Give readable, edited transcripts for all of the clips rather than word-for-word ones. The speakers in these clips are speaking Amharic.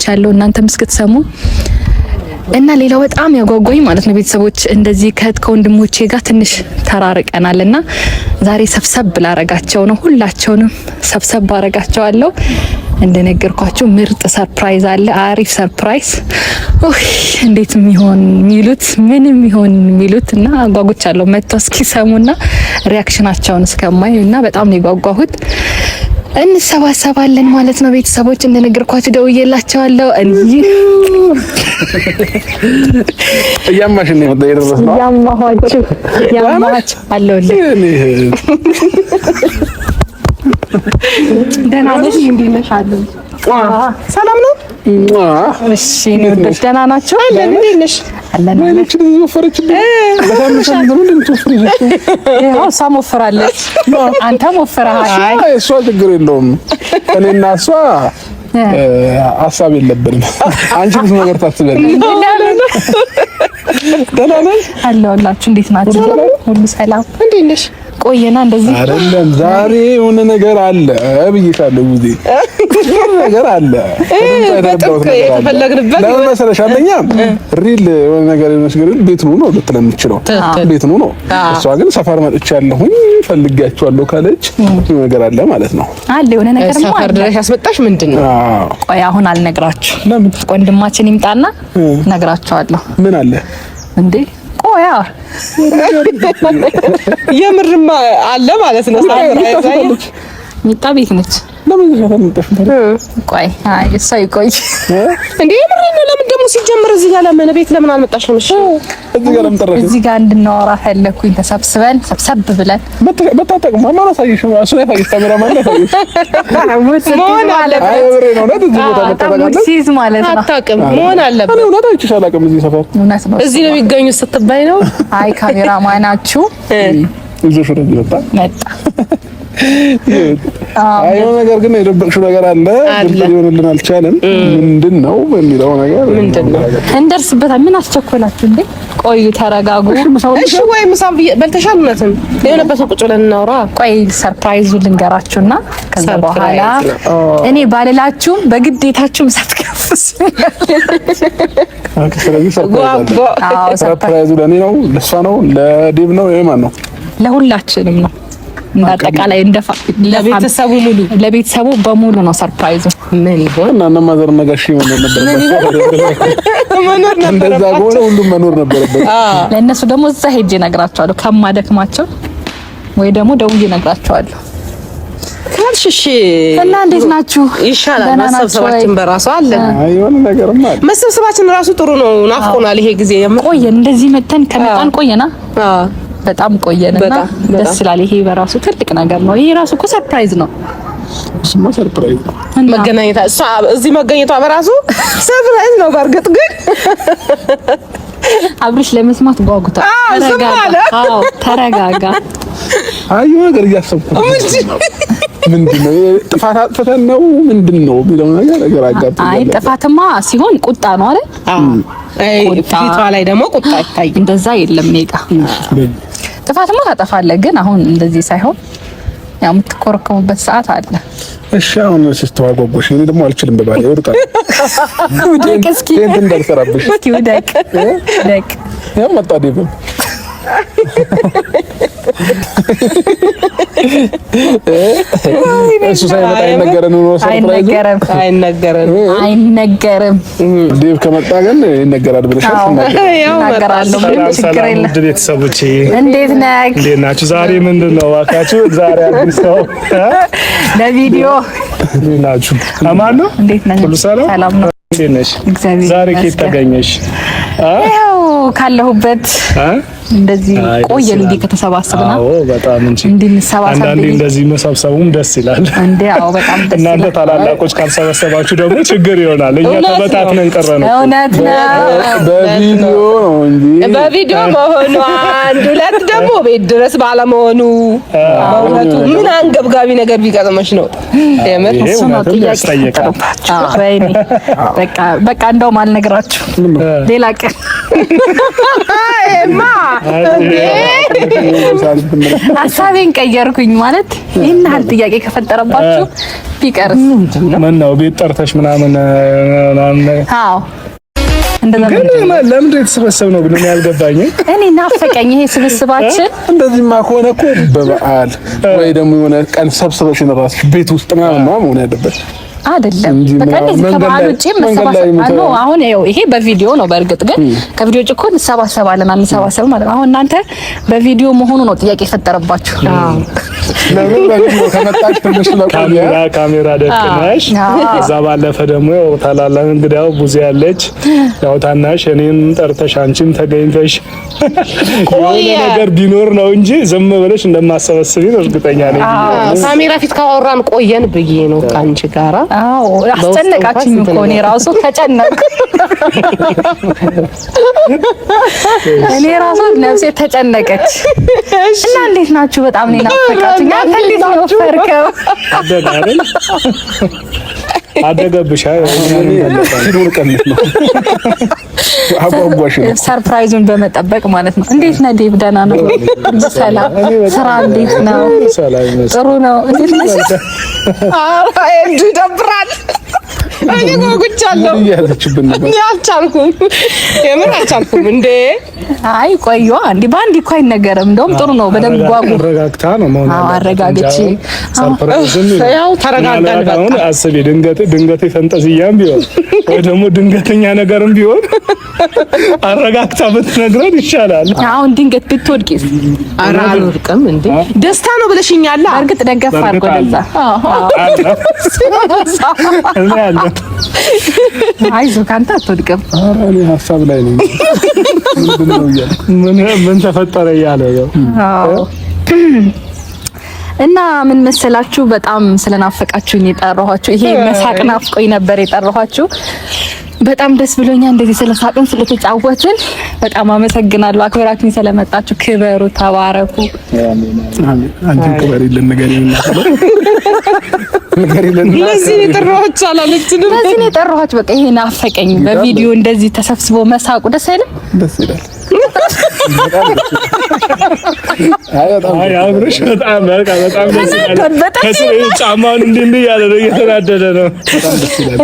ጓጉቻለሁ እናንተም እስክትሰሙ። እና ሌላው በጣም ያጓጓኝ ማለት ነው ቤተሰቦች፣ እንደዚህ ከእህት ከወንድሞቼ ጋር ትንሽ ተራርቀናል እና ዛሬ ሰብሰብ ላረጋቸው ነው። ሁላቸውንም ሰብሰብ አረጋቸዋለሁ። እንደነገርኳችሁ ምርጥ surprise አለ። አሪፍ surprise። ኡይ እንዴት የሚሆን የሚሉት ምንም ይሆን የሚሉት እና ጓጉቻለሁ መጥተው እስኪሰሙና reaction ኣቸውን እስከማይ እና በጣም ነው የጓጓሁት። እንሰባሰባለን ማለት ነው ቤተሰቦች። እንደነገርኳችሁ ደውዬላቸዋለሁ። እንጂ እያማሽ ነው የደረስነው። ያማኋችሁ ያማኋችሁ አለሁልህ። ደህና ነሽ? እንዴት ነሽ? አለሁ። ሰላም ነው። እሺ ውዶች ደህና ናችሁ? አለን። እንዴት ነሽ? አለን። ይኸው እሷ ሞፍራለች፣ አንተም ሞፍረሃል። አይ እሷ ችግር የለውም። እኔና እሷ ሀሳብ የለብንም። አንቺ ብዙ ነገር ታስቢያለሽ። ደህና ነሽ? አለሁላችሁ። እንዴት ናችሁ? ሁሉ ሰላም? እንዴት ነሽ? ቆየና እንደዚህ አይደለም። ዛሬ የሆነ ነገር አለ ብዬሻለሁ። ጊዜ የሆነ ነገር አለ በጥብቅ የተፈለግንበት ለምን መሰለሽ? አንደኛ real የሆነ ነገር የሆነች ነገር ቤት ኑ ነው ልትለን የምትችለው ቤት ኑ ነው። እሷ ግን ሰፈር መጥቻለሁኝ ፈልጊያቸዋለሁ ካለች የሆነ ነገር አለ ማለት ነው። አለ የሆነ ነገር ሰፈር ድረስ ያስመጣሽ ምንድን ነው? አዎ። ቆይ አሁን አልነግራችሁ። ለምን? ወንድማችን ይምጣና እነግራችኋለሁ። ምን አለ እንዴ? ቆያ የምርማ አለ ማለት ነው። ሚጣ ቤት ነች። ለምን ሰፈር መጣሽ? ቆይ አይ እሷ ይቆይ እንዴ የምር ነው። ለምን ደግሞ ሲጀምር እዚህ ጋር ለምን ቤት ለምን አልመጣሽም? እሺ እዚህ ጋር ለምን ጠራሽ? እዚህ ጋር እንድናወራ ፈለኩኝ። ተሰብስበን ሰብሰብ ብለን መታጠቅማ ማን አሳየሽ? እሱን ያሳየሽ ካሜራማን ያሳየሽ። መሆን አለበት። አይ ወሬ ነው። እውነት እዚህ ቦታ መታጠቅ አለ? ሲይዝ ማለት ነው። አታውቅም። መሆን አለበት። እኔ እውነት አይቼሽ አላውቅም እዚህ ሰፈር። እውነት ነው። እዚህ ነው የሚገኙት ስትባይ ነው። አይ ካሜራማናችሁ ይዞሽ ወደዚህ መጣ። መጣ። አይ የሆነ ነገር ግን የደበቅሽው ነገር አለ፣ ግልጽ ሊሆንልን አልቻለም። ምንድን ነው የሚለው ነገር ምንድን ነው? እንደርስበታል። ምን አስቸኮላችሁ እንዴ? ቆዩ፣ ተረጋጉ። እሺ ወይ ምሳም በልተሻል? እውነትም የሆነበት ቁጭ ብለን እናውራ። ቆይ surprise ኡ ልንገራችሁና ከዛ በኋላ እኔ ባልላችሁም በግዴታችሁ ምሳ ትጋብዙ። Okay፣ ስለዚህ surprise አለ። አዎ surprise ኡ ለእኔ ነው፣ ለእሷ ነው፣ ለዴቭ ነው፣ የማን ነው? ለሁላችንም ነው። እንዳጠቃላይ እንደ ለቤተሰቡ ሙሉ ለቤተሰቡ በሙሉ ነው surprise ኡ። ምን ይሆን እና እነ mother እና ጋሼ መኖር ነበረበት። መኖር እንደዛ ከሆነ ሁሉም መኖር ነበረበት። ለእነሱ ደግሞ እዛ ሄጄ እነግራቸዋለሁ ከማደክማቸው ወይ ደግሞ ደውዬ እነግራቸዋለሁ። ካልሽ እሺ። እና እንዴት ናችሁ? ይሻላል። ደህና ናችሁ ወይ? መሰብሰባችን በራሱ አለ። አይ የሆነ ነገርማ አለ። መሰብሰባችን ራሱ ጥሩ ነው። ናፍቆናል ይሄ ጊዜ የምር። ቆየን እንደዚህ መተን ከመጣን ቆየና አዎ በጣም ቆየንና በጣም፣ ደስ ይላል። ይሄ በራሱ ትልቅ ነገር ነው። ይሄ ራሱ እኮ surprise ነው። እሱማ surprise ነው። እና መገናኘታ እሷ እዚህ መገኘቷ በራሱ surprise ነው። በእርግጥ ግን አብርሽ ለመስማት ጓጉታ። አዎ፣ ዝም ተረጋጋ። አለ። አዎ ተረጋጋ። አይ የሆነ ነገር እያሰብኩ ነው። ምንድን ነው ጥፋት አጥፍተን ነው ምንድን ነው የሚለው ነገር ግራ አጋብቶኛል። አይ ጥፋትማ ሲሆን ቁጣ ነው አይደል? አይ ቁጣ። ፊቷ ላይ ደግሞ ቁጣ ይታይ። እንደዛ የለም እኔ ጋ ጥፋትማ ታጠፋለህ፣ ግን አሁን እንደዚህ ሳይሆን ያው የምትኮረከሙበት ሰዓት አለ። እሺ አሁን ስተዋጓጓሽ እኔ ደግሞ አልችልም፣ በባሌ እወድቃለሁ። ውደቅ እስኪ tent እንዳልሰራብሽ እስኪ ውደቅ ውደቅ። ያው መጣ ዴቭም እሱ ሳይመጣ አይነገረን ነው surprise ኡ። አይነገርም አይነገርም። አይነገርም። ዴቭ ከመጣ ግን ይነገራል ብለሻል። ትናገሪ። ያው እናገራለሁ። ምንም ሰላም ችግር ሰላም፣ የለም። ውድ ቤተሰቦቼ እንዴት ነህ? እንዴት ናችሁ? ዛሬ ምንድን ነው እባካችሁ? ዛሬ አዲስ ሰው ለቪዲዮ እንዴት ናችሁ? አማን ነው? እንዴት ነህ? ሁሉ ሰላም? ሰላም ነው። እንዴት ነሽ? እግዚአብሔር ዛሬ ከየት ይመስገን። ተገኘሽ? ያው ካለሁበት አ? እንደዚህ አይ፣ ደስ ቆየን ይላል። እንዲህ ከተሰባሰብና አዎ በጣም እንጂ እንድንሰባሰብ አንዳንዴ ብዬ። እንደዚህ መሰብሰቡም ደስ ይላል። እንዴ አዎ በጣም ደስ እናንተ ይላል። ታላላቆች ካልሰበሰባችሁ ደግሞ ችግር ይሆናል። እኛ እውነት ነው። ተበታትነን ቀረን እኮ። እውነት ነው። በቪዲዮ ነው እንጂ በቪዲዮ መሆኑ አንድ ሁለት ደግሞ ቤት ድረስ ባለመሆኑ በእውነቱ ምን አንገብጋቢ ነገር ቢገጥመሽ ነው የምር ይሄ እሱ ነው እውነትም ጥያቄ ያስጠይቃል። ፈጠሩባችሁ። ወይኔ በቃ በቃ እንደውም አልነግራችሁም ሌላ ቀን ሀሳቤን ቀየርኩኝ። ማለት ይህን ያህል ጥያቄ ከፈጠረባችሁ ቢቀርስ ምን ነው ቤት ጠርተሽ ምናምን? አዎ እንደዛ። ግን ለምንድን ነው የተሰበሰብነው ግን ያልገባኝ። እኔ ናፈቀኝ ይሄ ስብስባችን። እንደዚህማ ከሆነ እኮ በበዓል ወይ ደግሞ የሆነ ቀን ሰብስበሽን እራስሽ ቤት ውስጥ ምናምን ነው መሆን ያለበት። አይደለም በቃ እንደዚህ ከበዓል ውጪ መሰባሰብ ነው። አሁን ይኸው ይሄ በቪዲዮ ነው። በእርግጥ ግን ከቪዲዮ ውጪ እኮ እንሰባሰባለን አንሰባሰብም ማለት ነው። አሁን እናንተ በቪዲዮ መሆኑ ነው ጥያቄ የፈጠረባችሁ። ለምን በቪዲዮ ከመጣሽ ትንሽ ለቆየ ካሜራ ደቅነሽ፣ እዛ ባለፈ ደግሞ ያው ታላላቅ እንግዲህ ያው ቡዜ ያለች ያው ታናሽ እኔን ጠርተሽ አንቺም ተገኝተሽ የሆነ ነገር ቢኖር ነው እንጂ ዝም ብለሽ እንደማሰበስቢን እርግጠኛ ነኝ። ካሜራ ፊት ካወራን ቆየን ብዬ ነው ከአንቺ ጋራ። አዎ አስጨነቃችኝ እኮ፣ እኔ ራሱ ተጨነቅኩ። እኔ ራሱ ነፍሴ ተጨነቀች። እና እንዴት ናችሁ? በጣም ነው ናፈቃችሁኝ። አንተ እንዴት ነው ወፈርከው? አደገ አይደል? አደገብሽ። አይ ሲኖር ቀንስ ነው አጓጓሽ ነው። Surprise ኡን በመጠበቅ ማለት ነው። እንዴት ነህ ዴቭ? ደህና ነው? ሰላም? ስራ እንዴት ነው? ጥሩ ነው። እንዴት ነሽ? ኧረ ኤልዱ ይደብራል። እኔ ጓጉቻለሁ። እያለችብን ነበር። እኔ አልቻልኩም፣ የምር አልቻልኩም። እንዴ አይ ቆዩ፣ አንዴ በአንድ እኮ አይነገርም። እንደውም ጥሩ ነው። በደንብ ጓጉ። አረጋግታ ነው መሆን አዎ ያለበት። አረጋግቼ። Surprise ም ያው ተረጋጋን። ምናልባት በቃ አሁን አስቢ፣ ድንገት ድንገት ፈንጠዝያም ቢሆን ወይ ደግሞ ድንገተኛ ነገርም ቢሆን አረጋግታ ብትነግረን ይሻላል። አሁን ድንገት ብትወድቂስ? ኧረ አልወድቅም። እንዴ ደስታ ነው ብለሽኛል። በእርግጥ ደገፍ አድርጎ ለዛ። እኔ አለ አይዞህ ከአንተ አትወድቅም። ኧረ እኔ ሀሳብ ላይ ነኝ። ምንድን ነው እያልኩ ምን ምን ተፈጠረ እያለ ነው። አዎ እና ምን መሰላችሁ፣ በጣም ስለናፈቃችሁኝ የጠራኋችሁ። ይሄ መሳቅ ናፍቆኝ ነበር የጠራኋችሁ። በጣም ደስ ብሎኛል እንደዚህ ስለሳቅን ስለተጫወትን በጣም አመሰግናለሁ። አክብራችሁኝ ስለመጣችሁ ክበሩ፣ ተባረኩ። አሜን። አንቺም ክበሪልን፣ ንገሪልን፣ ንገሪልን። ለዚህ የጠራኋቸው አላለችንም። ለዚህ ነው የጠራኋችሁ። በቃ ይሄ ናፈቀኝ። በቪዲዮ እንደዚህ ተሰብስቦ መሳቁ ደስ አይልም? ደስ ይላል። አይ በጣም አይ አብርሽ በጣም በቃ በጣም ደስ ይላል። በጣም ጫማውን እንዲህ እንዲህ እያለ ነው፣ እየተናደደ ነው።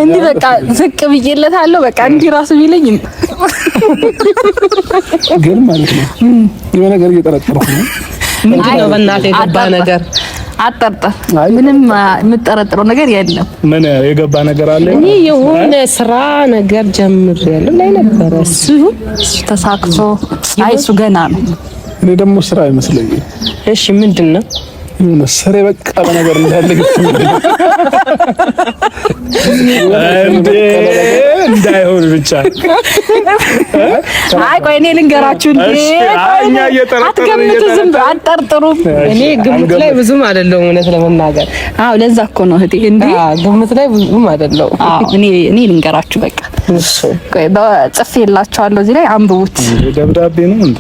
እንዲህ በቃ ዝቅ ብዬለታለሁ። በቃ እንዲህ ራሱ ቢለኝ ግን ማለት ነው የሆነ ነገር እየጠረጠርኩ ነው። ምንድን ነው በእናትህ የገባ ነገር? አጠርጥር። ምንም የምጠረጥረው ነገር የለም። ምን የገባ ነገር አለ? እኔ የሆነ ስራ ነገር ጀምሬያለሁ ላይ ነበረ እሱ እሱ ተሳክቶ፣ አይ እሱ ገና ነው። እኔ ደግሞ ስራ አይመስለኝም። እሺ ምንድን ነው? የሆነ ስር የበቀለ ነገር እንዳለ እንዴ እንዳይሆን ብቻ። አይ ቆይ እኔ ልንገራችሁ። እንዴ እሺ፣ አይ እኛ እየጠረጠርን አትገምቱ፣ ዝም ብሎ አትጠርጥሩም። እኔ ግምት ላይ ብዙም አይደለሁም እውነት ለመናገር። አዎ ለዛ እኮ ነው እህቴ። እንዴ አዎ ግምት ላይ ብዙም አይደለሁም። አዎ እኔ ልንገራችሁ በቃ። እሺ ቆይ ጽፌላችኋለሁ እዚህ ላይ አንብቡት። ደብዳቤ ነው እንዴ?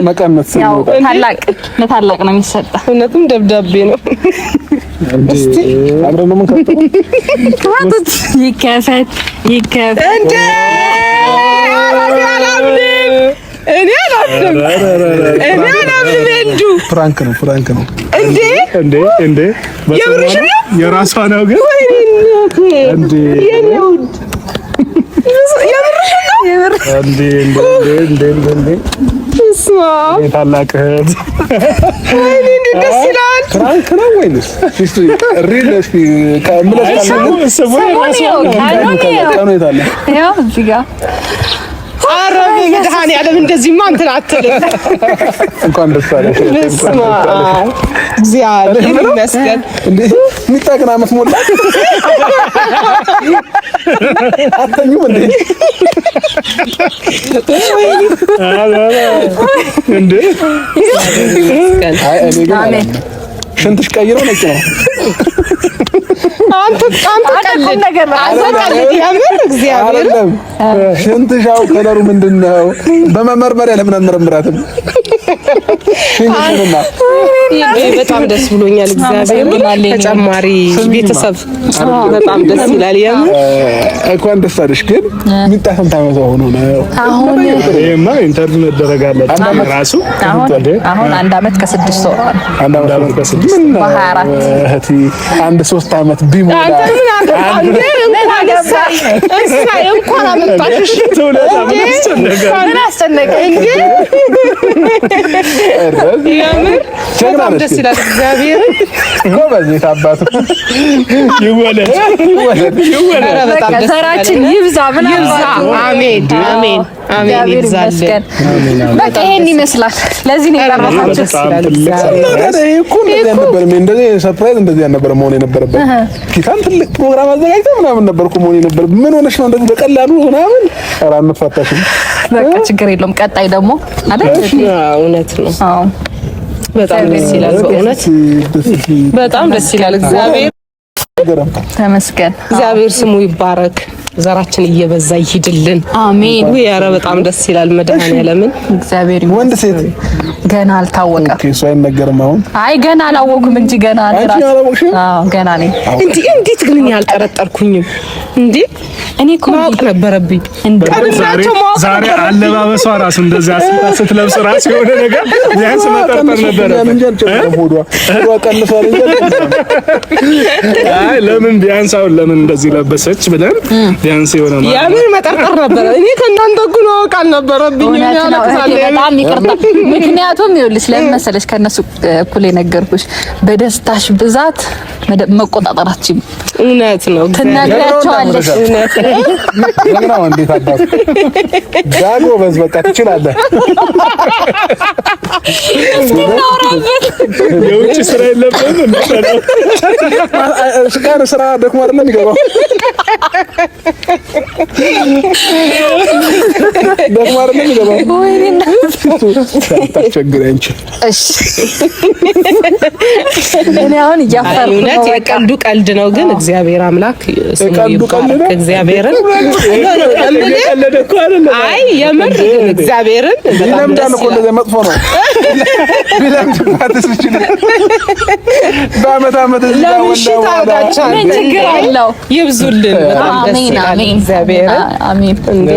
መቀነት ያው ስንወጣ ታላቅ ለታላቅ ነው የሚሰጠው። እውነትም ደብዳቤ ነው። እስቲ አብረን ነው የምንከፍተው። ክፈቱት። ይከፈት ይከፈት። እንዴ ኧረ እኔ አላምንም፣ እኔ አላምንም፣ እኔ አላምንም። ኤንዱ Prank ነው፣ prank ነው። እንዴ እንዴ እንዴ የምርሽን ነው? የራሷ ነው ግን ወይኔ እናቴ እንዴ የኔ ውድ የምርሽን ነው? እንዴ እንዴ እንዴ እንዴ እንዴ እስማ የታላቅ እህት ወይኔ እንዴት ደስ ይላል። Prank ነው ወይንስ እስቲ real? እስቲ ከምለሽ ስሙ ስሙ የራሷ ነው። ቀኑ የት አለ? ያው እዚህ ጋር። ኧረ በመድኃኒዓለም እንደዚህማ እንትን አትልም። እንኳን ደስ አለሽ። በስመ አብ እግዚአብሔር ይመስገን። እንዴ ሚጣ ግን አመት ሞላ። አተኙም እንዴ? እንዴ አይ እኔ ግን አላምንም። ሽንትሽ ቀይረው ነጭ ነው። አንተ አንተ ቀልድ አንተ ቀልድ የምር እግዚአብሔር ሽንትሻው color ኡ ምንድን ነው? በመመርመሪያ ለምን አንመረምራትም? በጣም ደስ ብሎኛል። እግዚአብሔር ተጨማሪ ቤተሰብ በጣም ደስ ይላል። የምር እንኳን ደስ አለሽ። ግን ሚጣ ስንት ዓመቷ ሆኖ ነው አሁን? ይሄማ interview መደረግ አለበት ራሱ። አሁን 1 ዓመት ከ6 ወር። 1 ዓመት ከ6 በ24። እህቴ አንድ 3 ዓመት ቢሞላ እንኳን አመጣሽ። ምን አስጨነቀ እንዴ? የምር በጣም ደስ ይላል። እግዚአብሔር ጎበዝ የታባቱ ይወለድ ይወለድ። ዘራችን ይብዛ፣ ምን ይብዛ። አሜን አሜን አሜን። ይብዛልን። በቃ ይሄን ይመስላል። ለዚህ ነው የጠራኋቸው። እኮ እንደዚህ አልነበረም። እንደዚህ surprise እንደዚህ አልነበረም መሆን የነበረበት። ኪታን ትልቅ ፕሮግራም አዘጋጅተህ ምናምን ነበር እኮ መሆን የነበረበት። ምን ሆነሽ ነው እንደዚህ በቀላሉ ምናምን? ኧረ አንፋታሽም። በቃ ችግር የለውም። ቀጣይ ደግሞ አይደል? እውነት ነው። አዎ በጣም ደስ ይላል። በእውነት በጣም ደስ ይላል። እግዚአብሔር ተመስገን። እግዚአብሔር ስሙ ይባረክ። ዘራችን እየበዛ ይሂድልን። አሜን። ውይ ኧረ በጣም ደስ ይላል። መድኃኒዓለምን እግዚአብሔር ወንድ ሴት ገና አልታወቀም። okay፣ እሱ አይነገርም አሁን። አይ ገና አላወኩም እንጂ ገና አንቺ አላወቅሽም? አዎ ገና ነኝ። እንዴ እንዴት ግን እኔ አልጠረጠርኩኝም እንዴ? እኔ እኮ ማወቅ ነበረብኝ። ቀድሜያቸው ማወቅ ዛሬ አለባበሷ ራሱ እንደዛ ስትለብስ ራሱ የሆነ ነገር ቢያንስ መጠርጠር ነበረብኝ። እንጂ አልጨመረም። ሆዷ ሆዷ ቀንሷል እንጂ አልጨመረም። አይ ለምን ቢያንስ አሁን ለምን እንደዚህ ለበሰች ብለን ቢያንስ የሆነ የምን መጠርጠር ነበረ። እኔ ከእናንተ እኩል ማወቅ አልነበረብኝም። እውነት ነው እህቴ፣ ያለቅሳል። በጣም ይቅርታ። ምክንያቱም ይኸውልሽ ለምን መሰለሽ ከእነሱ እኩል የነገርኩሽ በደስታሽ ብዛት መቆጣጠር አትችይም። እውነት ነው። ትነግሪያቸዋለሽ። እውነት ነው። ጀግና ወንድ አባቱ ዳጎ በዝ በቃ ትችላለህ። የውጭ ስራ የለብህም እንዴ? ቀን ስራ ደክሞ አይደለም የሚገባው፣ ደክሞ አይደለም የሚገባው። ታስቸግሪ አንቺ። እሺ እኔ አሁን እያፈርኩ እውነት ነው። በቃ የቀልዱ ቀልድ ነው፣ ግን እግዚአብሔር አምላክ ስሙ የቀልዱ ቀልድ ይባረክ። ነው። እግዚአብሔርን የቀለደ እኮ አይደለም። አይ የምር ግን እግዚአብሔርን በጣም ቢለምዳል ደስ እኮ ይላል። እንደዚያ መጥፎ ነው። ቢለምድባትስ ይችላል። በአመት አመት እዚህ ጋር ለምን ወንዳ እሺ ወንዳ ታርጋቻል? ምን ችግር አለው? ይብዙልን። በጣም ደስ አሜን ይላል። አሜን እግዚአብሔርን አሜን። እንዴ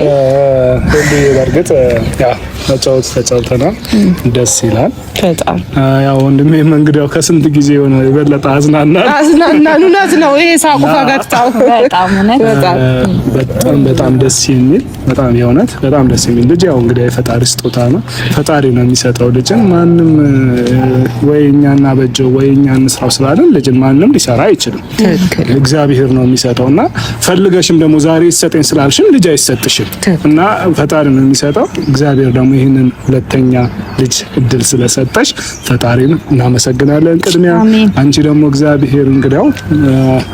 ሁሉ በእርግጥ ያ መጫወት ተጫውተናል፣ ደስ ይላል። በጣም ያው ወንድሜም እንግዲህ ያው ከስንት ጊዜ የሆነ የበለጠ አዝናናል። አዝናናን። እውነት ነው። ይሄ ሳቁ ፈገግታው በጣም እውነት በጣም በጣም በጣም ደስ የሚል በጣም የእውነት በጣም ደስ የሚል ልጅ ያው እንግዲህ የፈጣሪ ስጦታ ነው። ፈጣሪ ነው የሚሰጠው ልጅን። ማንም ወይ እኛ እናበጀው ወይ እኛ እንስራው ስላለን ልጅን ማንም ሊሰራ አይችልም። እግዚአብሔር ነው የሚሰጠው እና ፈልገሽም ደግሞ ዛሬ ይሰጠኝ ስላልሽም ልጅ አይሰጥሽም እና ፈጣሪ ነው የሚሰጠው። እግዚአብሔር ደግሞ ይህንን ሁለተኛ ልጅ እድል ስለሰጠሽ ፈጣሪን እናመሰግናለን። ቅድሚያ አሜን። አንቺ ደግሞ እግዚአብሔር እንግዲያው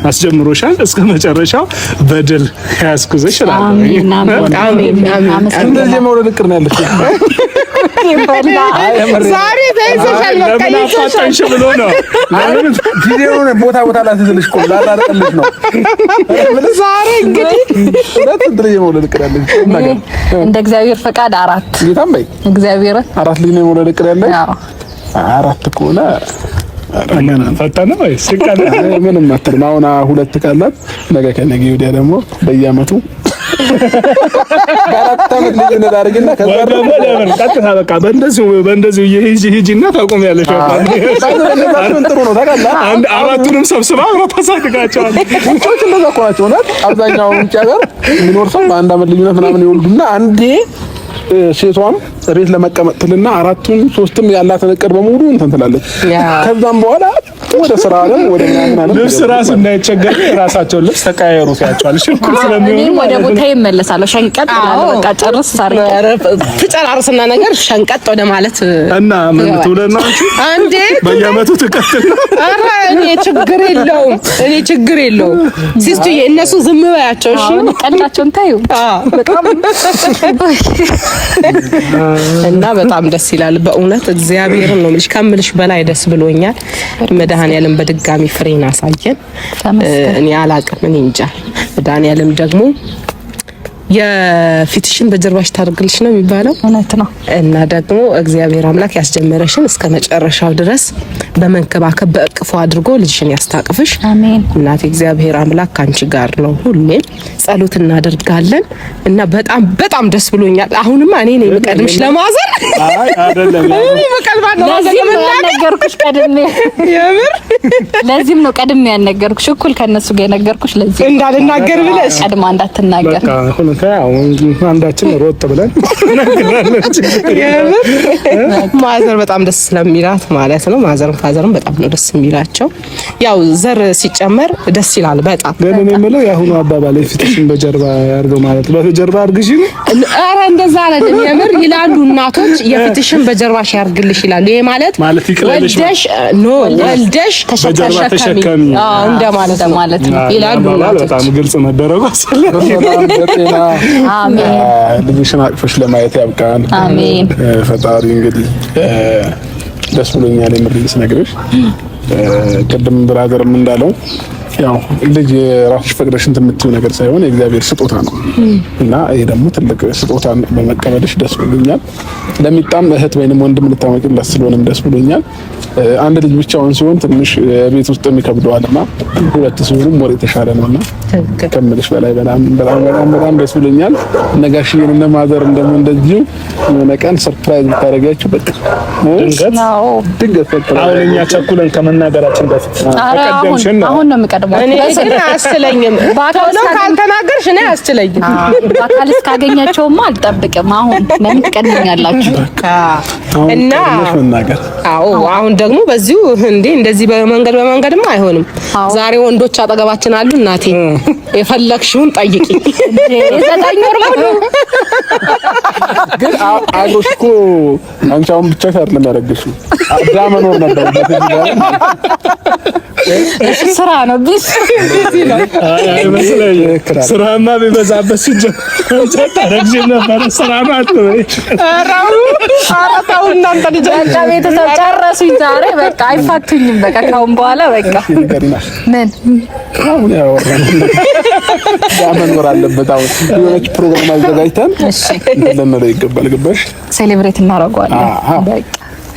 አስጀምሮሻል እስከ መጨረሻው በድል ያስኩዘሽ እላለሁ። አሜን አሜን አሜን አሜን። አመሰግናለሁ። እንደዚህ የመውለድ እቅድ ነው ያለሽ። ዛሬ ተይዘሻል። በቃ ለምን አፋጠንሽ ብሎ ነው። ለምን ጊዜውን ቦታ ቦታ ላስይዝልሽ እኮ ላራርቅልሽ ነው። ዛሬ እንግዲህ ሁለት እንትን የመውለድ እቅድ ያለሽ ቁም ነገር እንደ እግዚአብሔር ፈቃድ 4 ጌታም በይ እግዚአብሔር 4 ልጅ ነው የመውለድ እቅድ ያለሽ። አዎ 4 ከሆነ ፈጠነ ወይስ ይቀር? ምንም አትልም። አሁን 2 ካላት ነገ ከነገ ወዲያ ደግሞ በየአመቱ በ4 ዓመት ልዩነት አድርጊና ከዛ ወይ ደግሞ ለምን ቀጥታ በቃ በእንደዚሁ በእንደዚሁ ሂጂ ሂጂና ታቆሚያለሽ። በቃ ጥሩ ነው ታውቃለህ። አንድ 4ቱንም ሰብስባ አብራ ታሳድጋቸዋለች። ውጮች እንደዛ እኮ ናቸው። እውነት አብዛኛው ውጭ ሀገር የሚኖር ሰው በ1 ዓመት ልዩነት ምናምን ይወልዱና አንዴ ሴቷም ቤት ለመቀመጥ ትልና 4ቱም 3ም ያላትን እቅድ በሙሉ እንትን ትላለች። ከዛም በኋላ ወደ ስራ አለም ወደ ምናምን አለም ልብስ ራሱ እንዳይቸገሩ የራሳቸውን ልብስ ተቀያየሩ ሲያቸዋል። ሽኩር ስለሚሆኑ እኔም ወደ ቦታ ይመለሳለሁ። ሸንቀጥ እላለሁ። በቃ ጨርስ አድርጌ ትጨራርስና ነገር ሸንቀጥ ወደ ማለት እና ምን ትውለድ ነው አንቺ አንዴ በየአመቱ ትቀጥል ነው። ኧረ እኔ ችግር የለውም እኔ ችግር የለውም። ሲስቱዬ እነሱ ዝም በያቸው እሺ። አሁን ቀልዳቸውን ታዩ በጣም እና በጣም ደስ ይላል በእውነት እግዚአብሔርን ነው የምልሽ ከምልሽ በላይ ደስ ብሎኛል። መድኃኒዓለም በድጋሚ ፍሬን አሳየን። እኔ አላቅም፣ እኔ እንጃ። መድኃኒዓለም ደግሞ የፊትሽን በጀርባሽ ታደርግልሽ ነው የሚባለው። እውነት ነው። እና ደግሞ እግዚአብሔር አምላክ ያስጀመረሽን እስከ መጨረሻው ድረስ በመንከባከብ በእቅፉ አድርጎ ልጅሽን ያስታቅፍሽ። አሜን። እናቴ እግዚአብሔር አምላክ ከአንቺ ጋር ነው። ሁሌም ጸሎት እናደርጋለን እና በጣም በጣም ደስ ብሎኛል። አሁንማ እኔ ነኝ የምቀድምሽ ለማዘን። አይ አይደለም፣ እኔ የምቀድማት ነው ለዚህም ነው ያልነገርኩሽ ቀድሜ። የምር ለዚህም ነው ቀድሜ ያልነገርኩሽ። እኩል ከነሱ ጋር የነገርኩሽ ለዚህ እንዳልናገር ብለሽ ቀድማ እንዳትናገር። በቃ አሁን አንዳችን ሮጥ ብለን የምር mother በጣም ደስ ስለሚላት ማለት ነው። mother ም father ም በጣም ነው ደስ የሚላቸው። ያው ዘር ሲጨመር ደስ ይላል በጣም። ግን እኔ የምለው የአሁኑ አባባል የፊትሽን በጀርባ ያድርገው ማለት በጀርባ አድርግሽ ነው። ኧረ እንደዛ አይደለም። የምር ይላሉ እናቶች የፊትሽን በጀርባሽ ያርግልሽ ይላሉ። ይሄ ማለት ማለት ይቅለልሽ ወልደሽ no ወልደሽ በጀርባ ተሸከሚ አዎ እንደማለት ነው ማለት ነው ይላሉ እናቶች። በጣም ግልጽ መደረጉ አስፈላጊ በጤና አሜን። ልጅሽን አቅፈሽ ለማየት ያብቃን። አሜን። ፈጣሪ እንግዲህ ደስ ብሎኛል የምር ስነግርሽ። ቅድም brother ም እንዳለው ያው ልጅ የራስሽ ፈቅደሽ እንትን የምትይው ነገር ሳይሆን የእግዚአብሔር ስጦታ ነው እና ይሄ ደግሞ ትልቅ ስጦታ በመቀበልሽ ደስ ብሎኛል። ለሚጣም እህት ወይንም ወንድም ልታመጪላት ስለሆነም ደስ ብሎኛል። አንድ ልጅ ብቻውን ሲሆን ትንሽ ቤት ውስጥ የሚከብደዋል እና ሁለት ሲሆንም ወር የተሻለ ነውና ከምልሽ በላይ በጣም በጣም በጣም በጣም ደስ ብሎኛል። እነ ጋሽዬን እነ mother ደግሞ እንደዚሁ የሆነ ቀን surprise ብታደርጊያቸው በቃ ድንገት ድንገት surprise አሁን እኛ ቸኩለን ከመናገራችን በፊት ተቀደምሽን ነው። አሁን ነው የምቀድመው። እኔ ግን አያስችለኝም። ቶሎ ካልተናገርሽ እኔ አያስችለኝም። በአካል እስካገኛቸውማ አልጠብቅም። አሁን ለምን ትቀድሙኛላችሁ? እና መናገር አዎ አሁን ደግሞ በዚሁ እንዴ እንደዚህ በመንገድ በመንገድማ አይሆንም። ዛሬ ወንዶች አጠገባችን አሉ። እናቴ የፈለግሽውን ጠይቂ። 9 ወር ሙሉ ግን አብሮሽ እኮ አንቺ አሁን ብቻሽ አይደለም ያደረግሽው፣ አዳ መኖር ነበረበት። እሱ ስራ ነው busy ነው። አይመስለኝም። ስራማ ቢበዛበት ሲጀምር ታረግዥም ነበር። ስራ ማለት ነው። ኧረ ተው እናንተ ልጆች በቃ ቤተሰብ ጨረሱኝ ዛሬ። በቃ አይፋቱኝም። በቃ ካሁን በኋላ በቃ ምን አሁን ያወራነው ያ መኖር አለበት። አሁን የሆነች ፕሮግራም አዘጋጅተን ልንለው ይገባል። ገባሽ? celebrate እናደርገዋለን። በቃ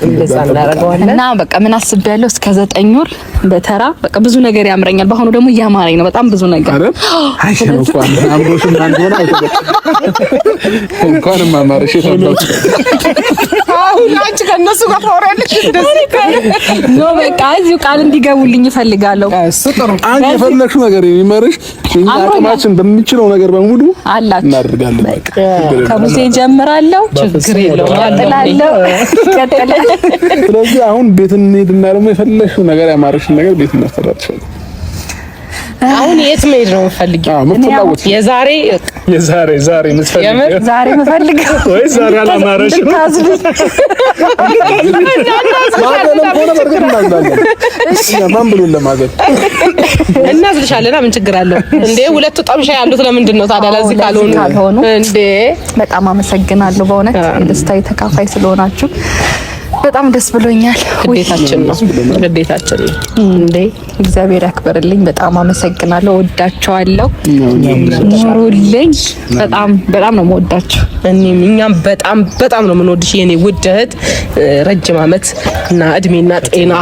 እንደዛ እናደርገዋለን። እና በቃ ምን አስቤያለሁ እስከ 9 ወር በተራ በቃ ብዙ ነገር ያምረኛል። በአሁኑ ደግሞ እያማረኝ ነው በጣም ብዙ ነገር። አይደል? አይ እንኳን አምሮሽም አንድ ሆነ አይተበቃም። እንኳንም አማረሽ የታባቱ አሁን አንቺ ከእነሱ ጋር ታወሪያለሽ። እንደዚህ no በቃ እዚሁ ቃል እንዲገቡልኝ እፈልጋለሁ። እሱ ጥሩ አንቺ የፈለግሽው ነገር የሚመርሽ እኛ አቅማችን በሚችለው ነገር በሙሉ አላችሁ እናደርጋለን። በቃ ከሙሴ ጀምራለሁ፣ ችግር የለውም እቀጥላለሁ፣ እቀጥላለሁ። ስለዚህ አሁን ቤት እንሂድና ደግሞ የፈለግሽው ነገር ያማረሽን ነገር ቤት እናሰራልሻለን። አሁን የት መሄድ ነው የምትፈልጊው? አዎ ምን ፍላጎት የዛሬ የዛሬ ዛሬ የምትፈልጊው ዛሬ የምፈልገው ወይ ዛሬ አላማረሽም? እንድታዝልኝ ማዘንም ከሆነ በእርግጥ እናዝላለን። እኛ ማን ብሎን ለማዘን እናዝልሻለና ምን ችግር አለው እንዴ? ሁለቱ ጠምሻ ያሉት ለምንድን ነው ታዲያ? ለዚህ ካልሆኑ ካልሆኑ እንዴ በጣም አመሰግናለሁ። በእውነት የደስታዬ ተካፋይ ስለሆናችሁ በጣም ደስ ብሎኛል። ግዴታችን ነው ግዴታችን ነው እንዴ። እግዚአብሔር ያክብርልኝ። በጣም አመሰግናለሁ። ወዳቸዋለሁ። ኑሩልኝ። በጣም በጣም ነው የምወዳችሁ። እኔም እኛም በጣም በጣም ነው የምንወድሽ የኔ ውድ እህት። ረጅም ዓመት እና እድሜና ጤና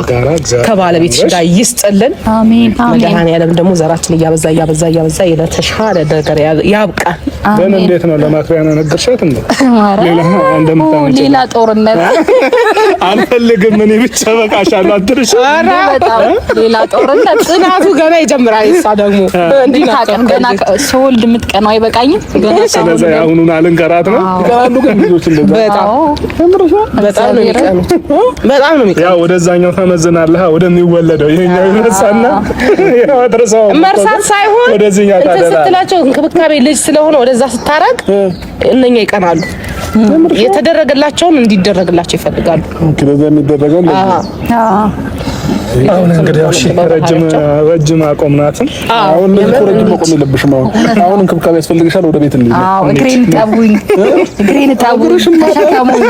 ከባለቤትሽ ጋር ይስጥልን። አሜን አሜን። መድኃኒዓለም ደግሞ ዘራችን እያበዛ እያበዛ እያበዛ ለተሻለ ነገር ያብቃን። ግን እንዴት ነው ለማክሪያ ነው ነገርሻት እንዴ? ሌላ እንደምታመጪ ሌላ ጦርነት አልፈልግም እኔ ብቻ በቃሻለሁ አትልሽ? በጣም ሌላ ጦርነት ጽናቱ ገና ይጀምራል። እሷ ደግሞ እንዲህ ናቸው። ገና ስወልድ የምትቀነው አይበቃኝም። ገና ስለዚህ አሁኑን አልንገራት ነው። ይቀራሉ ግን ልጆች እንደዛ በጣም በጣም ነው የሚቀኑት። በጣም ነው የሚቀኑት። ያው ወደዛኛው ተመዝናለህ ወደሚወለደው ይሄኛው ይረሳና ያው አድረሰው መርሳት ሳይሆን ወደዚህኛው እንትን ታደላ ስትላቸው እንክብካቤ ልጅ ስለሆነ ወደዛ ስታረግ እነኛ ይቀናሉ። የተደረገላቸውን እንዲደረግላቸው ይፈልጋሉ። okay፣ ለዛ የሚደረገው ለዛ አዎ አሁን እንግዲህ ያው እሺ፣ ረጅም ረጅም አቆምናትም። አሁን እኮ ረጅም መቆም የለብሽም። አሁን አሁን እንክብካቤ ያስፈልግሻል። ወደ ቤት እንሂድ። አዎ እግሬን ጠቡኝ፣ እግሬን ጠቡኝ፣ ተሸከሙኝ።